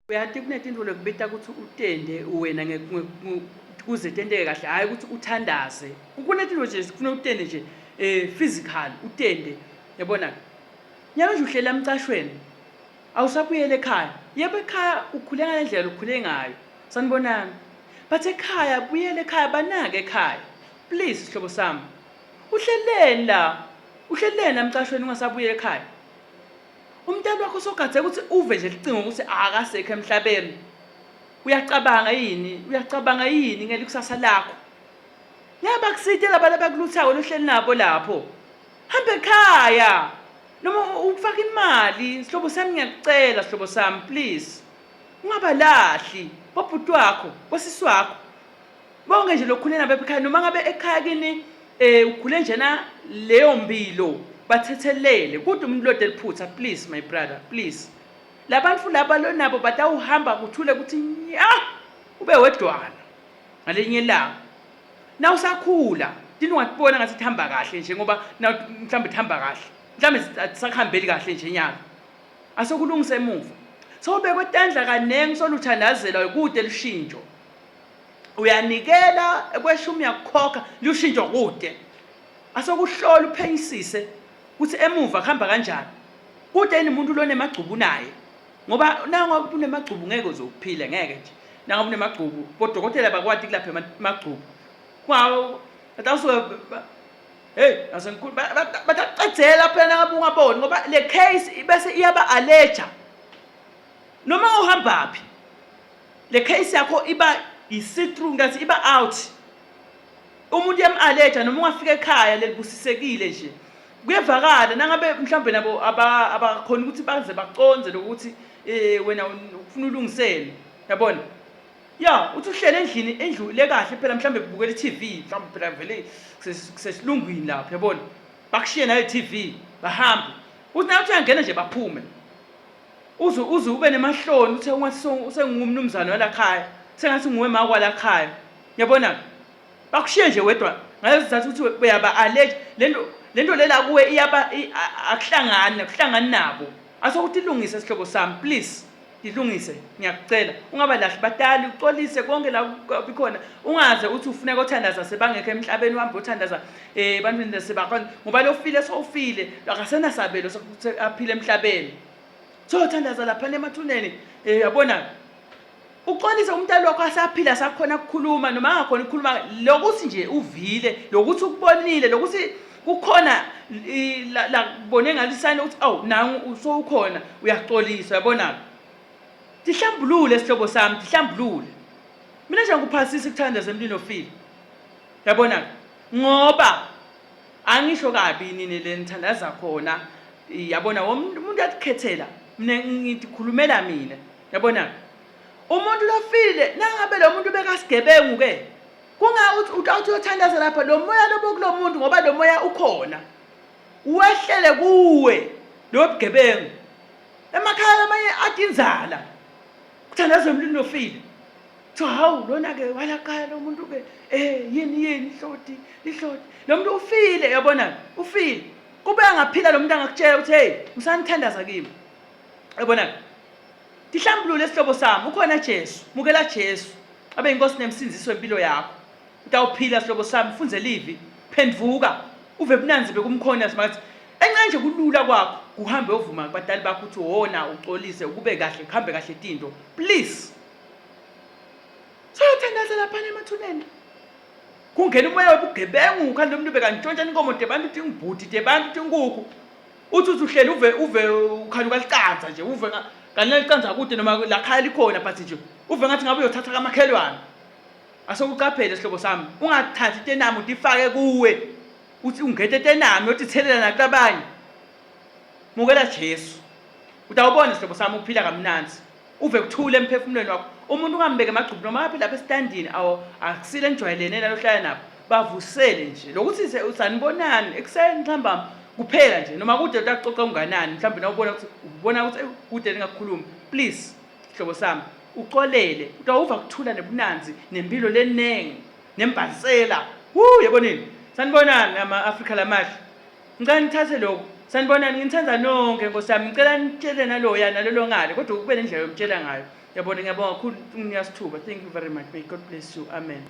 Uyati kunetintfo lekubita kutsi utende wena kuze tenteke kahle hhayi ukuthi uthandaze. Kunetintfo nje zifuna utende nje eh physical utende yabona. Nyalo nje uhleli emcashweni awusabuyele ekhaya. Yebo ekhaya ukhule ngale ndlela ukhule ngayo. Sanibonani. But ekhaya buyele ekhaya banake ekhaya. Please sihlobo sami. Uhleleni la? Uhleleni la emcashweni ungasabuyeli ekhaya? Umntana wakho sogadze ukuthi uve nje licingo ukuthi akasekho emhlabeni. Uyacabanga yini? Uyacabanga yini ngelikusasa lakho? Ngeke bakusite laba labakuluthako lohleli nabo lapho. Hamba ekhaya. Noma ufake imali, sihlobo sami ngiyakucela sihlobo sami please. Ungabalahli bobhuti wakho, bosisi wakho. Bonke nje lokhule nabo ekhaya noma ngabe ekhaya kini eh ukhule njena leyo mpilo bathethelele kude umuntu lode liphutha please my brother please labantu laba lonabo batawuhamba kuthule ukuthi nya ube wedwana ngalinye ilanga na usakhula tini ungatibona ngathi thamba kahle nje ngoba na mhlawumbe thamba kahle mhlawumbe asakuhambeli kahle nje nyaka asokulungisa emuva sowubekwe tandla kaningi soluthandazela kude lushintsho uyanikela kweshumi uyakukhokha lushintsho kude asokuhlola uphenyisise ukuthi emuva kuhamba kanjani kude yini umuntu lonemagcubu naye ngoba nangoba unemagcubu ngeke uze uphile ngeke nje nangoba unemagcubu bodokotela bakwati kulapha emagcubu kwawo atawusuke hey asengikhulu bataqedzela phela nangabe ungaboni ngoba le case bese iyaba alleger noma uhambaphi Le case yakho iba yi-see through ngathi iba out. Umuntu uyam-aleja noma ungafika ekhaya lelibusisekile nje. Kuyevakala nangabe mhlawumbe nabo abakhona ukuthi baze baconze lokuthi eh wena ufuna ulungisele. Yabona? Ya, uthi uhlele endlini indlu le kahle phela mhlawumbe kubukela i-TV, mhlawumbe phela vele kusesilungwini lapho, yabona? Bakushiye nayo i-TV, bahambe. Uthi nawe uthi uyangena nje baphume. Uze uze ube nemahloni uthe ungathi usengumnumzane walakhaya sengathi nguwe ma kwalakhaya yabona bakushiye nje wedwa ngaleso sizathu ukuthi uyaba allergy lento lento lela kuwe iyaba akuhlangani akuhlangani nabo asokuthi ilungise sihlobo sami please ilungise ngiyakucela ungabalahli batali uxolise konke la bikhona ungaze uthi ufuna kothandaza sebangekho emhlabeni uhambe othandaza eh ebantwini sebakhona ngoba lofile sowufile akasenasabelo sokuthi aphile emhlabeni sothandaza lapha emathuneni eh yabona uxolise umntana wakho asaphila sakhona ukukhuluma noma angakhona ukukhuluma lokuthi nje uvile lokuthi ukubonile lokuthi kukhona la kubone ngalisana ukuthi awu nangu usowukhona uyaxolisa yabona tihlambulule sihlobo sami tihlambulule mina nje ngikuphasisa ukuthandaza emntwini ofile yabona ngoba angisho kabi nini le nithandaza khona yabona umuntu uyakukhethela mina ngikhulumela mina yabona umuntu lofile nangabe lo muntu bekasigebengu ke kunga uthi uthi uyothandaza lapha lo moya lobo kulo muntu ngoba lo moya ukhona wehlele kuwe lo bugebengu emakhaya amanye athi inzala kuthandazwe emntwini lofile Kuthiwa hawu lona-ke walaqala lo muntu-ke um yini yini ihloti ihloti lo muntu ufile yabona ufile kube angaphila lo muntu angakutshela ukuthi heyi usanithandaza kimi yabona tihlambulule isihlobo sami ukhona Jesu mukela Jesu abe inkosi nemsindiso wempilo yakho utawuphila sihlobo sami funze livi phenduka uve bunanzi bekumkhona simathi enxa nje kulula kwakho kuhambe uyovuma kubadali bakho ukuthi wona uxolise ukube kahle kuhambe kahle tinto please Sayothandaza laphana emathuneni. Kungena umoya wobugebengu khani lo muntu bekantshontsha inkomo tebantu tingibhuti tebantu tinkukhu. Uthi uthi uhleli uve uve ukhani ukalicanza nje uve kanti licanza kude noma la khaya likhona but nje uve ngathi ngabe uyothatha kamakhelwane. Asokuqaphele sihlobo sami ungathathi tenami utifake kuwe uthi ungete tenami uyotithelela nakulabanye. Mukela Jesu. Utawubona sihlobo sami uphila kamnandzi. Uve kuthula emphefumulweni wakho. Umuntu ungambeke emagcubu noma aphi lapha esitandini awu akusile enijwayelene nalohlala nabo. Bavusele nje. Lokuthi sanibonani ekuseni ntambama kuphela nje noma kude utakuxoxa unganani mhlawumbe nawubona ukuthi ubona ukuthi kude ningakukhulumi. Please sihlobo sami uxolele utawuva kuthula nebunanzi nempilo lenengi nembhansela. Wuu yabonini? Sanibonani ama-Afrika lamahle. Ngicela nithathe lokhu. Sanibonani, nginithanda nonke nkosi yami. Ngicela nitshele naloya nalolo ngale kodwa kube nendlela yomtshela ngayo. Yabona, ngiyabonga kakhulu, unginika sithuba. Thank you very much. May God bless you. Amen.